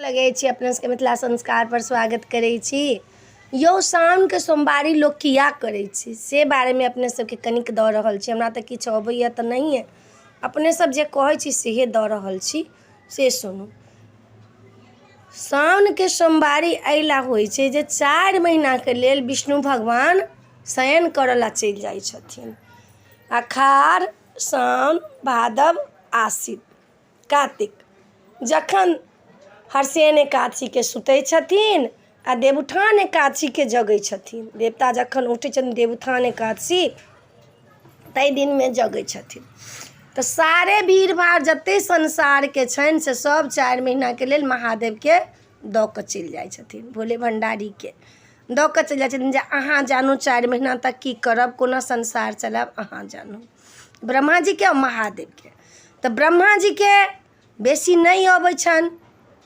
लगै छी अपना सबके मिथिला संस्कारपर स्वागत करै छी। यौ, साओनके सोमवारी लोक किया करै छै से बारेमे अपने सबके कनिक दऽ रहल छी। हमरा तऽ किछु अबैए तऽ नहिए, अपने सब जे कहै छी सेहे दऽ रहल छी, से सुनू। साओनके सोमवारी एहि लए होइ छै जे 4 महीनाके लेल विष्णु भगवान शयन करऽ लए चलि जाइ छथिन। अखाड़, साओन, भादव, आसिन, कातिक, जखन हरसेन एकादशीके सुतै छथिन आ देवउठान एकादशीके जगै छथिन। देवता जखन उठै छथिन देवउठान एकादशी, ताहि दिनमे जगै छथिन। तऽ सारे भीड़ भाड़ जतेक संसारके छनि से सभ 4 महीनाके लेल महादेवके दऽ कऽ चलि जाइ छथिन, भोले भण्डारीके दऽ कऽ चलि जाइ छथिन जे अहाँ जानू 4 महीना तक की करब, कोना संसार चलायब, अहाँ जानू। ब्रह्माजीके आओर महादेवके। तऽ ब्रह्माजीके बेसी नहि अबै छनि,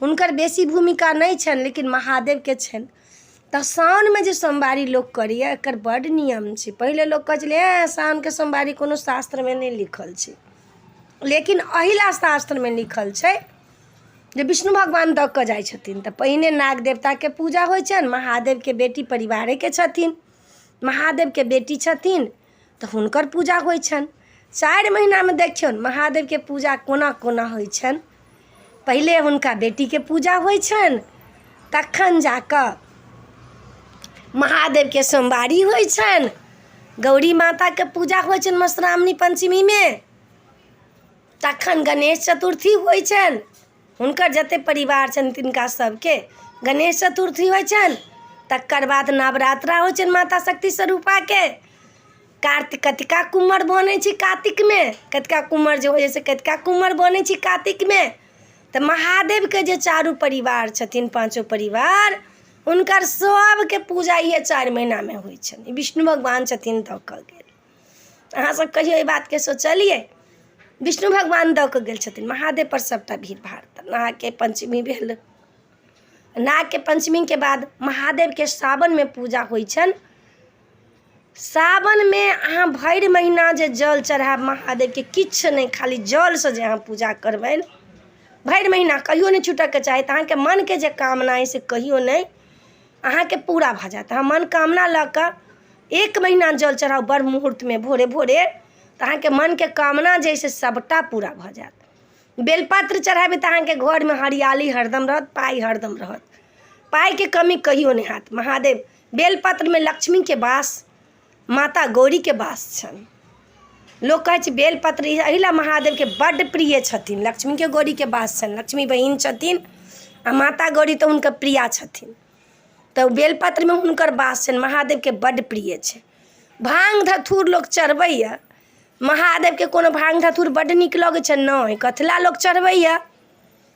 हुनकर बेसी भूमिका नहि छनि, लेकिन महादेवके छनि। तऽ साओनमे जे सोमवारी लोक करैए, एकर बड्ड नियम छै। पहिले लोक कहै छलै, एँ साओनके सोमवारी कोनो शास्त्रमे नहि लिखल छै। लेकिन एहि लए शास्त्रमे लिखल छै जे विष्णु भगवान दऽ कऽ जाइ छथिन। तऽ पहिने नाग देवताके पूजा होइ छनि। महादेवके बेटी परिवारेके छथिन, महादेवके बेटी छथिन, तऽ हुनकर पूजा होइ छनि। 4 महीनामे देखियौन महादेवके पूजा कोना कोना होइ छनि। पहिले हुनका बेटीके पूजा होइ छनि, तखन जा कऽ महादेवके सोमवारी होइ छनि, गौरी माताके पूजा होइ छनि मधुश्रावणी पञ्चमीमे, तखन गणेश चतुर्थी होइ छनि। हुनकर जतेक परिवार छनि तिनका सभके गणेश चतुर्थी होइ छनि। तकर बाद नवरात्रा होइ छनि माता शक्ति स्वरूपाके। कार्तिक कतिका कुम्हर बनै छै कातिकमे, कतिका कुम्हर जे होइ छै से कतिका कुम्हर बनै छै कातिकमे। तऽ महादेवके जे चारू परिवार छथिन, पाँचो परिवार, हुनकर सभके पूजा इएह 4 महीनामे होइ छनि। विष्णु भगवान छथिन दऽ कऽ गेल। अहाँ सब कहियो एहि बातके सोचलियै? विष्णु भगवान दऽ कऽ गेल छथिन महादेवपर सभटा भीड़ भाड़। तऽ नागके पञ्चमी भेल। नागके पञ्चमीके बाद महादेवके सावनमे पूजा होइ छनि। सावनमे अहाँ भरि महीना जे जल चढ़ायब महादेवके, किछु नहि, खाली जलसँ जे अहाँ पूजा करबनि भरि महीना, कहियो नहि छूटऽके चाही, तऽ अहाँके मनके जे कामना अइ से कहियो नहि अहाँके पूरा भऽ जायत। अहाँ मनोकामना लऽ कऽ एक महीना जल चढ़ाउ ब्रह्म मुहूर्तमे भोरे भोरे, तऽ अहाँके मनके कामना जे अइ से सभटा पूरा भऽ जायत। बेलपत्र चढ़ेबै तऽ अहाँके घरमे हरियाली हरदम रहत, पाइ हरदम रहत, पाइके कमी कहियो नहि हैत। महादेव बेलपत्रमे लक्ष्मीके वास, माता गौरीके वास छनि। लोक कहै छै बेलपत्र एहि लए महादेवके बड्ड प्रिय छथिन, लक्ष्मीके गौरीके वास छनि, लक्ष्मी बहिन छथिन आ माता गौरी तऽ हुनकर प्रिया छथिन। तऽ बेलपत्रमे हुनकर वास छनि, महादेवके बड्ड प्रिय छै। भाङ्ग धथुर लोक चढ़बैए महादेवके? कोनो भाङ्ग धथुर बड्ड नीक लगै छनि? नहि। कथी लए लोक चढ़बैए?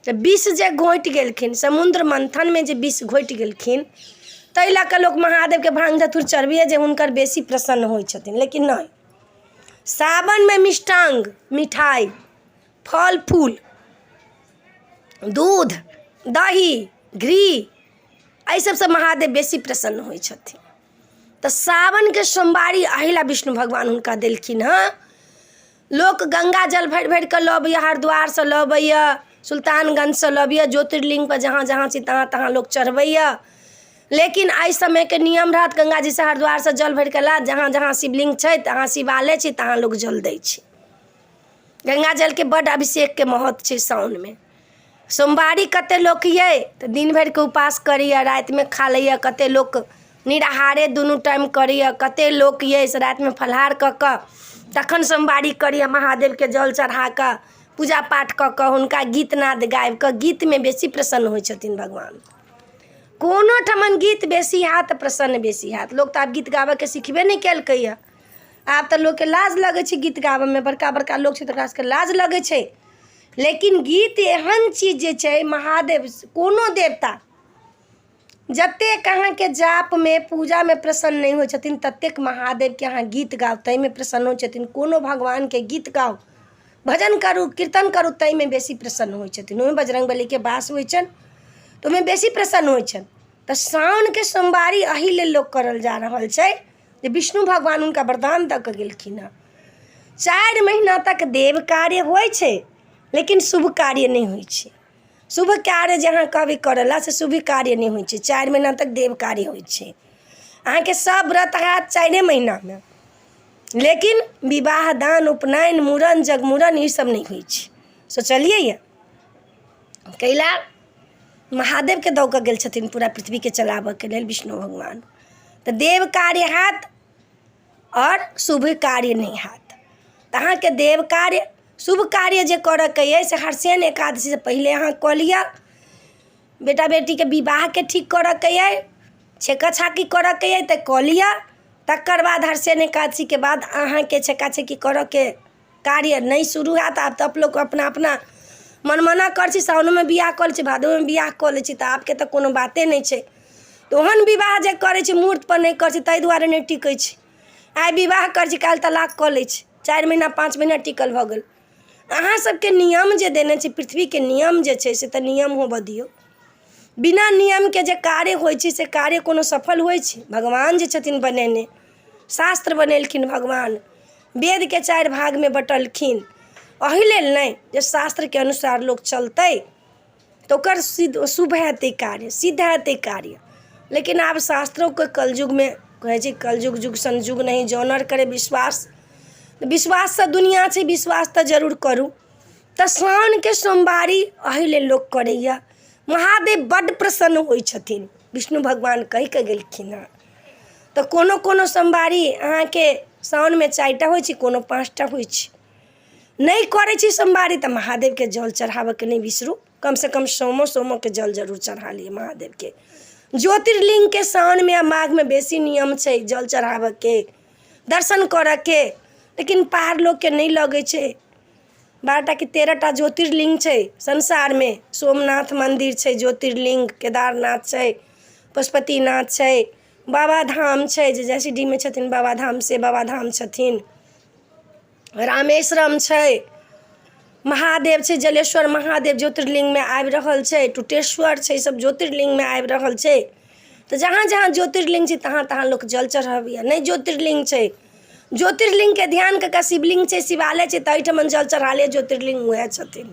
तऽ विष जे घोटि गेलखिन, समुद्र मन्थनमे जे विष घोटि गेलखिन, ताहि लऽ कऽ लोक महादेवके भाङ्ग धथुर चढ़बैए जे हुनकर बेसी प्रसन्न होइ छथिन। लेकिन नहि, सावनमे मिष्टाङ्ग, मिठाइ, फल फूल, दूध, दही, घी, एहि सभसँ महादेव बेसी प्रसन्न होइ छथिन। तऽ सावनके सोमवारी एहि लए विष्णु भगवान हुनका देलखिन हँ। लोक गङ्गा जल भरि भरि कऽ लऽ अबैए, हरिद्वारसँ लऽ अबैए, सुल्तानगञ्जसँ लऽ अबैए, ज्योतिर्लिङ्गपर जहाँ जहाँ छै तहाँ तहाँ लोक चढ़बैए। लेकिन एहि समयके नियम रहत, गङ्गाजीसँ हरिद्वारसँ जल भरि कऽ लाएत, जहाँ जहाँ शिवलिङ्ग छै तहाँ शिवालय छै तहाँ लोक जल दै छै। गङ्गा जलके बड्ड अभिषेकके महत्व छै साओनमे। सोमवारी कतेक लोक अइ तऽ दिन भरिके उपास करैए, रातिमे खा लैए। कतेक लोक निराहारे दुनू टाइम करैए। कतेक लोक अइ से रातिमे फलाहार कऽ कऽ तखन सोमवारी करैए, महादेवके जल चढ़ा कऽ, पूजा पाठ कऽ कऽ, हुनका गीत नाद गाबि कऽ। गीतमे बेसी प्रसन्न होइ छथिन भगवान। कोनो ठमन गीत बेसी हैत तऽ प्रसन्न बेसी हैत। लोक तऽ आब गीत गाबयके सिखबे नहि केलकैए। आब तऽ लोकके लाज लगै छै गीत गाबयमे। बड़का बड़का लोक छै तऽ ओकरा सभके लाज लगै छै। लेकिन गीत एहन चीज जे छै, महादेव कोनो देवता जतेक अहाँके जापमे पूजामे प्रसन्न नहि होइ छथिन, ततेक महादेवके अहाँ गीत गाउ ताहिमे प्रसन्न होइ छथिन। कोनो भगवानके गीत गाउ, भजन करू, कीर्तन करू, ताहिमे बेसी प्रसन्न होइ छथिन। ओहिमे बजरङ्ग बलीके वास होइ छनि, तऽ ओहिमे बेसी प्रसन्न होइ छनि। तऽ साओनके सोमवारी एहि लेल लोक करल जा रहल छै जे विष्णु भगवान हुनका वरदान दऽ कऽ गेलखिन हँ। 4 महीना तक देव कार्य होइ छै, लेकिन शुभ कार्य नहि होइ छै। शुभ कार्य जे अहाँ कहबै करय लए से शुभ कार्य नहि होइ छै। 4 महीना तक देव कार्य होइ छै। अहाँके सब व्रत हैत 4 महीनामे, लेकिन विवाह दान, उपनयन, मूड़न, जगमूड़न ई सब नहि होइ छै। सोचलियै यऽ कैला महादेवके दऽ कऽ गेल छथिन पूरा पृथ्वीके चलाबऽके लेल विष्णु भगवान। तऽ देव कार्य हैत आओर शुभ कार्य नहि हैत। तऽ अहाँके देव कार्य, शुभ कार्य जे करऽके अइ से हरसेन एकादशीसँ पहिले अहाँ कऽ लिअ। बेटा बेटीके विवाहके ठीक करऽके अइ, छेका छाकी करऽके अइ तऽ कऽ लिअ। तकर बाद हरसेन एकादशीके बाद अहाँके छेका छेकी करऽके कार्य नहि शुरू हैत। आब तऽ लोक अपना अपना मनमाना करै छै, साओनोमे बिआह कऽ लै छै, भादोमे बिआह कऽ लै छै, तऽ आबके तऽ कोनो बाते नहि छै। तऽ ओहन विवाह जे करै छै मुहूर्तपर नहि करै छै, ताहि दुआरे नहि टिकै छै। आइ विवाह करै छै, काल्हि तलाक कऽ लै छै, 4 महीना 5 महीना टिकल भऽ गेल। अहाँ सबके नियम जे देने छै, पृथ्वीके नियम जे छै से तऽ नियम होबऽ दियौ। बिना नियमके जे कार्य होइ छै से कार्य कोनो सफल होइ छै? भगवान जे छथिन बनेने, शास्त्र बनेलखिन भगवान, वेदके 4 भागमे बँटलखिन, एहि लेल नहि जे शास्त्रके अनुसार लोक चलतै तऽ ओकर सिद्ध शुभ हेतै कार्य, सिद्ध हेतै कार्य। लेकिन आब शास्त्रोके कलयुगमे कहै छै, कलयुग युग सन युग नहि जँ नर करे विश्वास। विश्वाससँ दुनिआँ छै, विश्वास तऽ जरूर करू। तऽ साओनके सोमवारी एहि लेल लोक करैए, महादेव बड्ड प्रसन्न होइ छथिन, विष्णु भगवान कहिकऽ गेलखिन हँ। तऽ कोनो कोनो सोमवारी अहाँके साओनमे 4टा होइ छै, कोनो 5टा होइ छै। नहि करै छी सोमवारी तऽ महादेवके जल चढ़ाबऽके नहि बिसरू। कमसँ कम सोमो सोमोके जल जरूर चढ़ा लिअ महादेवके। ज्योतिर्लिङ्गके साओनमे आओर माघमे बेसी नियम छै जल चढ़ाबऽके, दर्शन करऽके, लेकिन पार लोकके नहि लगै छै। 12टा कि 13टा ज्योतिर्लिङ्ग छै संसारमे। सोमनाथ मन्दिर छै ज्योतिर्लिङ्ग, केदारनाथ छै, पशुपतिनाथ छै, बाबाधाम छै, जे जैसीडीमे छथिन बाबाधाम, से बाबाधाम छथिन, रामेश्वरम छै, महादेव छै, जलेश्वर महादेव ज्योतिर्लिङ्गमे आबि रहल छै, टुटेश्वर छै, ई सब ज्योतिर्लिङ्गमे आबि रहल छै। तऽ जहाँ जहाँ ज्योतिर्लिङ्ग छै तहाँ तहाँ लोक जल चढ़बैये। नहि ज्योतिर्लिङ्ग छै, ज्योतिर्लिङ्गके ध्यान कऽ कऽ शिवलिङ्ग छै, शिवालय छै, तऽ एहिठमन जल चढ़ा लिअ, ज्योतिर्लिङ्ग वएह छथिन।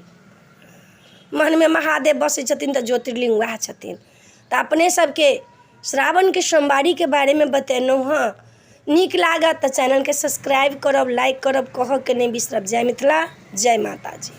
मनमे महादेव बसै छथिन तऽ ज्योतिर्लिङ्ग वएह छथिन। तऽ अपने सबके श्रावणके सोमवारीके बारेमे बतेलहुँ हँ। नीक लागत तऽ चैनलके सब्सक्राइब करब, लाइक करब, कहऽके नहि बिसरब। जय मिथिला, जय माताजी।